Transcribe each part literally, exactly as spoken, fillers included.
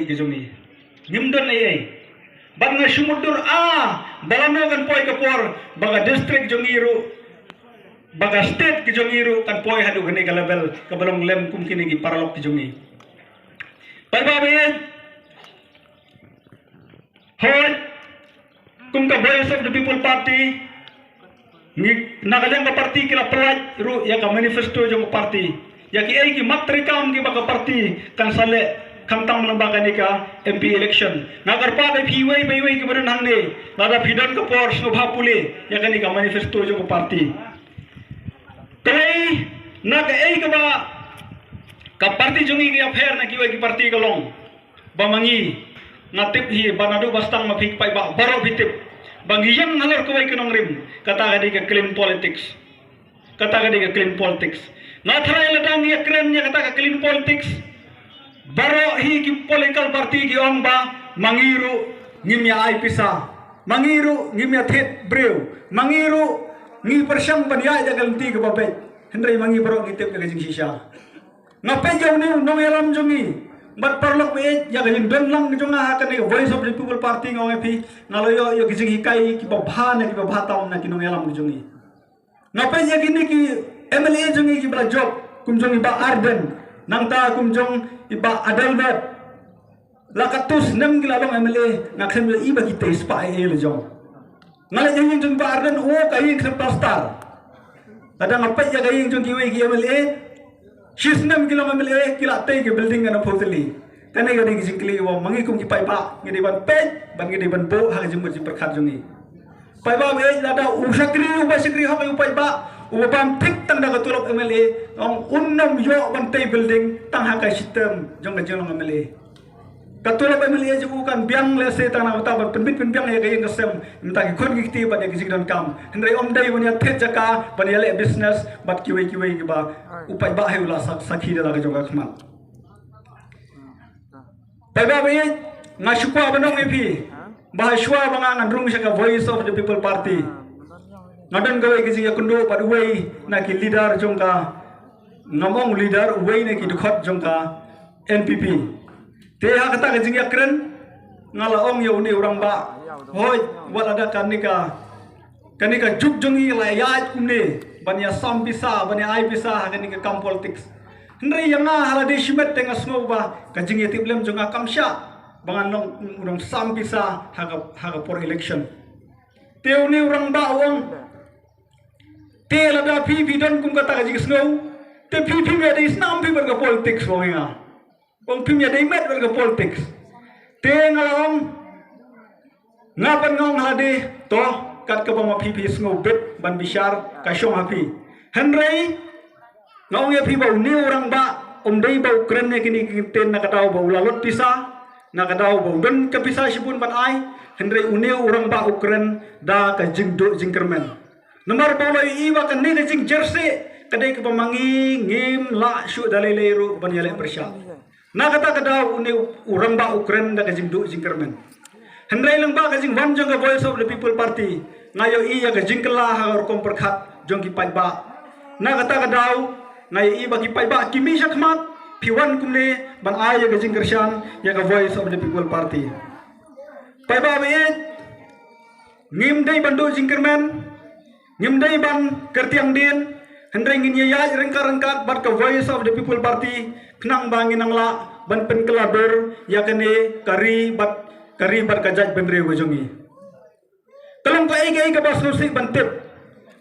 Ka jong ngi, ngim don ei ei. Bad nga shu mutdur a ba lano kan poi ka por ba ka district jong ngi ruh, ba ka state ka jong ngi ruh kan poi haduh kane ka level kaba long lem kum kine ki paralok ki jong ngi. Paidbah ba ïeit, hooid, kum ka Voice of the People Party, ngi, na ka liang ka party ki la pynlait ruh ïa ka manifesto jong ka party, ïa ki ei ki mat treikam kiba ka party kan sa leh, khamtam lyngba kane ka M P election. Nga kyrpad ïa phi iwei pa iwei kiba don hangne, lada phi don ka por, sngewbha pule ïa kane ka manifesto jong ka party. Te na ka ei kaba ka party jong ngi ka ïapher na kiwei ki party ka long ba ma ngi, nga tip hi ba naduh ba sdang ma phi paidbah baroh phi tip ba ngi ïeng halor kawei ka nongrim, kata ka dei ka clean politics. Kata ka dei ka clean politics. Nga tharai lada ngi ïakren ïa kata ka clean politics, baroh hi ki political party ki ong ba ma ngi ruh ngim ïa ai pisa, ma ngi ruh ngim ïa thied briew, ma ngi ruh ngi pyrshang ban ïaid da ka lynti kaba beit. Hynrei ma ngi baroh ngi tip ïa ka jingshisha. Nga peit ïa une u nongïalam jong ngi, bad paralok ba ïeit, ïa ka jingdon lang jong nga ha kane ka Voice of the People Party, nga ong ïa phi, nga la ïoh ïa ka jinghikai kiba bha na kiba bha tam na ki nongïalam jong ngi. Nga peit ïa kine ki M L A jong ngi kiba la jop, kum jong i Bah Ardent, nangta kum jong i Bah Adelbert, la katto snem ki la long M L A, nga khlem ïohi ba ki tei spah ei ei la jong. Nga leit ïa ïing jong i Bah Ardent, o, ka ïing khlem plaster. Lada nga peit ïa ka ïing jong kiwei ki M L A, shi snem ki long M L A, ki la tei ki building kane phew tylli. Kane ka dei ka jingkylli ba ma ngi kum ki paidbah ngi dei ban peit, bad ngi dei ban buh ha ka jingmut jingpyrkhat jong ngi. Paidbah ba ïeit, lada u shakri, uba shakri hok ïa u paidbah, uba bam thik tang da ka tulop M L A, ong un ym ïoh ban tei building tang ha ka shitom jong ka jinglong M L A. Ka tulop M L A jong u kan biang lehse tang na ka bynta ban pynbit pynbiang ïa ka ïing ka sem, mynta ki khun ki kti bad ïa ka jingdonkam. Hynrei ym dei ban ïa thied jaka ban ïa leh business bad kiwei kiwei kiba u paidbah hi u la sak-, sakhi da la ka jong ka khmat. Paidbah ba ïeit, nga shu kwah ban ong ïa phi ba ha shuwa ba nga ngan rung sha ka Voice of the People Party, nga don kawei ka jingïakynduh bad uwei na ki leader jong ka, ngam ong leader, uwei na ki dkhot jong ka N P P. Te ha kata ka jingïakren, nga la ong ïa une u rangbah, hooid, wat lada kane ka, kane ka juk jong ngi la ïaid kumne ban ïa sam pisa, ban ïa ai pisa ha kane ka kam politics. Hynrei ïa nga ha lade shimet te nga sngew ba ka jingïatiplem jong nga kam shah ba ngan long u nongsam pisa ha ka, ha ka por election. Te une u rangbah u ong, te lada phi phi don kum kata ka jingsngew, te phi phim ïadei snam phi bad ka politics, u ong ïa nga. Ong phim ïadei met bad ka politics. Te nga la ong, nga pat nga ong ha lade, to, kat kaba ma phi phi sngew bit ban bishar, ka shong ha phi. Hynrei nga ong ïa phi ba une u rangbah um dei ba u kren ïa kine ki kyntien na ka daw ba u la lut pisa, na ka daw ba u don ka pisa shibun ban ai. Hynrei une u rangbah u kren da ka jingduh jingkyrmen. Namar ba u la ïohi ba kane ka jingjersih ka dei kaba ma ngi ngim lah shuh da lei lei ruh ban ïaleh pyrshah. Na kata ka daw une u rangbah u kren da ka jingduh jingkyrmen. Hynrei lyngba ka jingwan jong ka Voice of the People Party, nga ïohi ïa ka jingkylla ha ka rukom pyrkhat jong ki paidbah. Na kata ka daw nga ïohi ba ki paidbah ki mih shakhmat, phi wan kumne ban ai ïa ka jingkyrshan ïa ka Voice of the People Party. Paidbah ba ïeit, ngim dei ban duh jingkyrmen, ngim dei ban kyrtiang dien, hynrei ngin ïaid ryngkat ryngkat bad ka Voice of the People Party, khnang ba ngin nang lah ban pynkylla dur ïa kane ka ri bad, ka ri bad ka jaitbynriew ka jong ngi. Ka long kaei kaei kaba sngewsih ban tip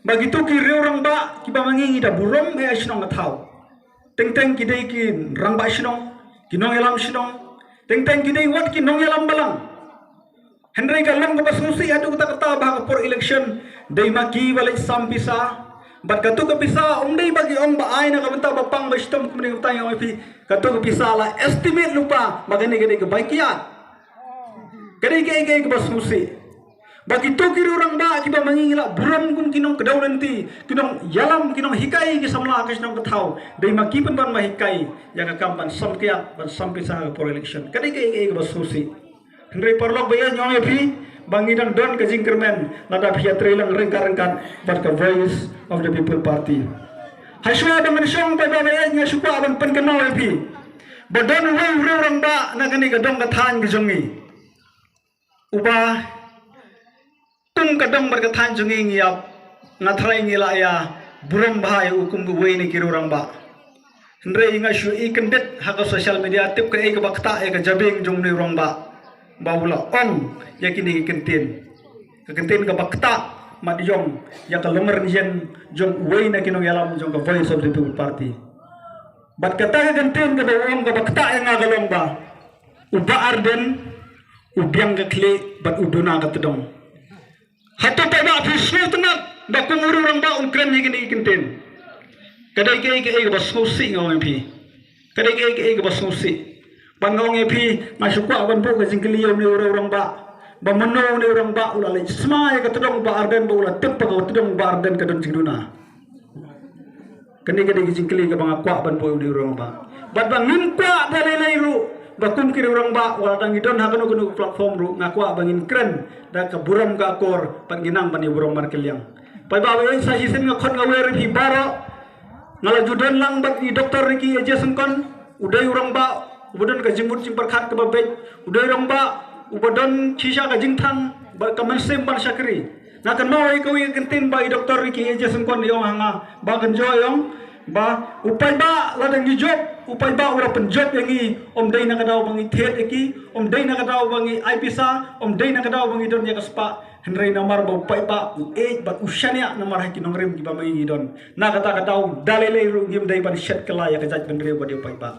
ba kito ki riew rangbah kiba ma ngi ngi da burom ïa shnong ka thaw. Teng teng ki dei ki rangbah shnong, ki nongïalam shnong. Teng teng ki dei wat ki nongïalam balang. Hynrei ka long kaba sngewsih haduh katta katta ba ha ka por election dei ma ki ba leit sam pisa. Bad kato ka pisa um dei ba ki ong ba ai na ka bynta ba pang ba shitom kumne, ka bynta ïa phi. Kato ka pisa la estimate lypa ba kane ka dei ka bai kiad. Ka dei kaei kaei kaba sngewsih ba kito ki riew rangbah kiba ma ngi ngi la burom kum ki nongkdew lynti, ki nongïalam, ki nonghikai ki samla ka shnong ka thaw, dei ma ki pynban ba hikai ïa ka kam ban sam kiad, ban sam pisa ha ka por election. Ka dei kaei kaei kaba sngewsih. Hynrei paralok ba ïeit, nga ong ïa phi ba ngi dang don ka jingkyrmen lada phi ïatrei lang ryngkat ryngkat bad ka Voice of the People Party. Ha shuwa ba ngan shong, paidbah ba ïeit, nga shu kwah ban pynkynmaw ïa phi Ba don uwei u riew rangbah na kane ka dong ka thaiñ ka jong ngi, uba kum ka dong bad ka thaiñ jong ngi ngi ïap, nga tharai ngi la ïa burom bha ïa u kum uwei na ki riew rangbah. Hynrei nga shu i kyndit ha ka social media, tip kaei kaba ktah ïa ka jabieng jong une u rangbah ba u la ong ïa kine ki kyntien. Ka kyntien kaba ktah mat ïong ïa ka longrynieng jong uwei na ki nongïalam jong ka Voice of the People Party. Bad kata ka kyntien kaba u ong kaba ktah ïa nga ka long ba u Bah Ardent u biang ka khlieh bad u duna ka tdong. Hato paidbah phi sngewtynnat ba kum u riew rangbah un kren ïa kine ki kyntien? Ka dei kaei kaei kaba sngewsih nga ong ïa phi. Ka dei kaei kaei kaba sngewsih. Bad nga ong ïa phi, nga shu kwah ban buh ka jingkylli ïa une u riew rangbah ba mano une u rangbah u la leit sma ïa ka tdong u Bah Ardent, ba u la tip ba ka tdong u Bah Ardent ka don jingduna. Kane ka dei ka jingkylli kaba nga kwah ban buh ïa une u riew rangbah. Bad ba ngim kwah da lei lei ruh ba kum ki riew rangbah, wat la dang ngi don ha kano kano ka platform ruh, nga kwah ba ngin kren da ka burom ka akor bad ngin nang ban ïa burom markylliang. Paidbah, ba ïeit, sa shisien nga khot nga wer ïa phi baroh. Nga la ju don lang bad i Doktor Ricky A J Syngkon, u dei u rangbah uba don ka jingmut jingpyrkhat kaba beit, u dei u rangbah uba don shisha ka jingthang bad ka mynsiem ban shakri. Nga kynmaw ïa kawei ka kyntien ba i Doktor Ricky A J Syngkon i ong ha nga, Bah Kynjoh, i ong ba u paidbah lada ngi jop, u paidbah u la pynjop ïa ngi, ym dei na ka daw ba ngi thied ïa ki, ym dei na ka daw ba ngi ai pisa, ym dei na ka daw ba ngi don ïa ka spah. Hynrei namar ba u paidbah u ïeit bad u shaniah namar ha ki nongrim kiba ma ngi don. Na kata ka daw da lei lei ruh ngim dei ban shet kylla ïa ka jaitbynriew bad ïa u paidbah.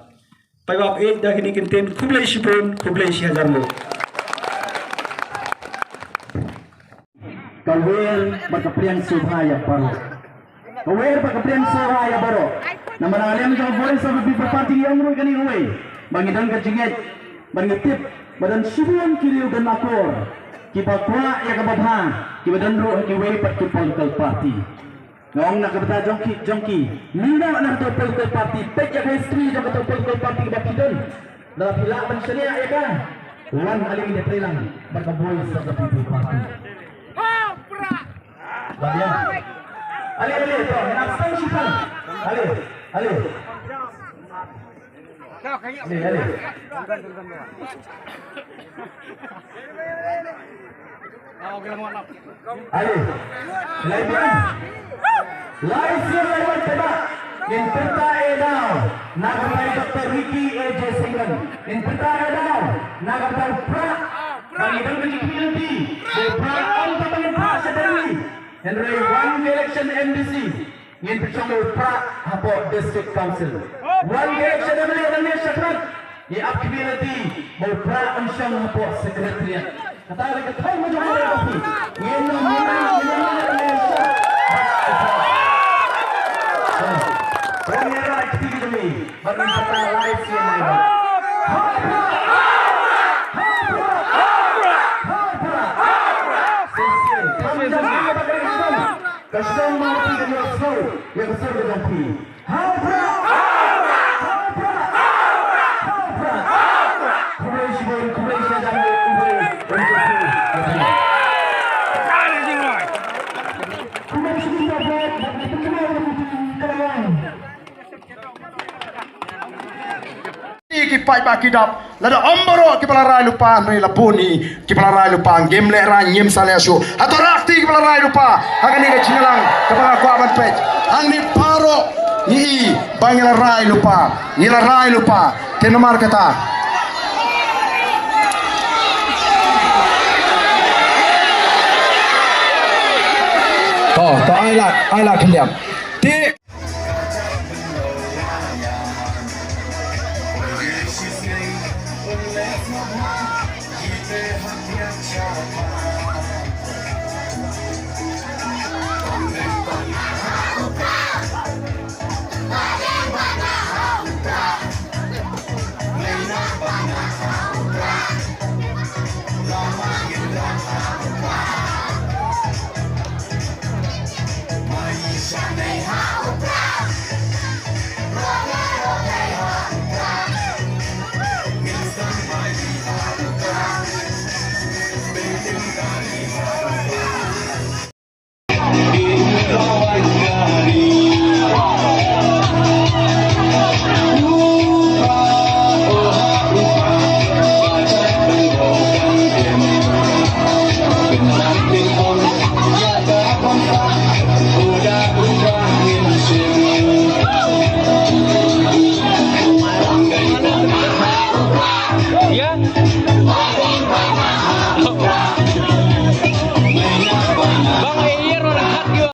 Paidbah ba ïeit, da kine ki kyntien, khublei shibun, khublei shihajar nguh. Ka wer bad ka pliang sngewbha ïa baroh. Ka wer bad ka pliang sngewbha ïa baroh. Namar nga lem jong Voice of the People Party ngi ong ruh kane kawei ba ngi don ka jingngeit, ba ngi tip ba don shibun ki riew don akor kiba kwah ïa kaba bha, kiba don ruh ha kiwei pat ki political party. Nga ong na ka bynta jong ki, jong ki, mih noh na kato political party, peit ïa ka history jong kato political party kaba phi don. Lada phi lah ban shaniah ïa ka, wan ale ngin ïatrei lang bad ka Voice of the People Party. Ba ïa. Ale, ale, to, na song shi pang. Ale, ale. Ale, ale. Ale. Lai biang. Lai sien lai wan teba. Ngin pynta ïa daw na ka bynta Doktor Ricky A J Syngkon. Ngin pynta ïa daw na ka bynta u Prah. Ba ngi don ka jingkylli lynti ba u Prah ym tang ba ngin phah sha Delhi, hynrei wan ka election M D C ngin pynshong ïa u Prah hapoh District Council. Wan ka election M L A ngi ap kmie lynti ba u Prah un shong hapoh Secretariat. Kata ka dei ka thong ka jong ngi. Ngin ym, ngin ym, ngin ym, ngin ym shah. Ngin rai kti ki jong ngi. Bad ngin pynta lai sien lai wan. Ha u Prah! Ha u Prah! Ha u Prah! Shisien, kam jam ïa ka dei ka shnong. Ka shnong Mawhati ka ïohsngew ïa ka sur ka jong phi. Ha u Prah! Ha u Prah! Ha u Prah! Khublei shibun, khublei shihajar nguh, khublei. Khublei shibun. Ki paidbah ki dap, lada ym baroh kiba la rai lypa, hynrei la bun hi kiba la rai lypa, ngim lehrain, ngim sa leh shuh. Hato rah kti kiba la rai lypa ha kane ka jingïalang kaba nga kwah ban peit. Hangne baroh ngi i ba ngi la rai lypa, ngi la rai lypa. Te namar kata. To, to, ai lad, ai lad khyndiat. Te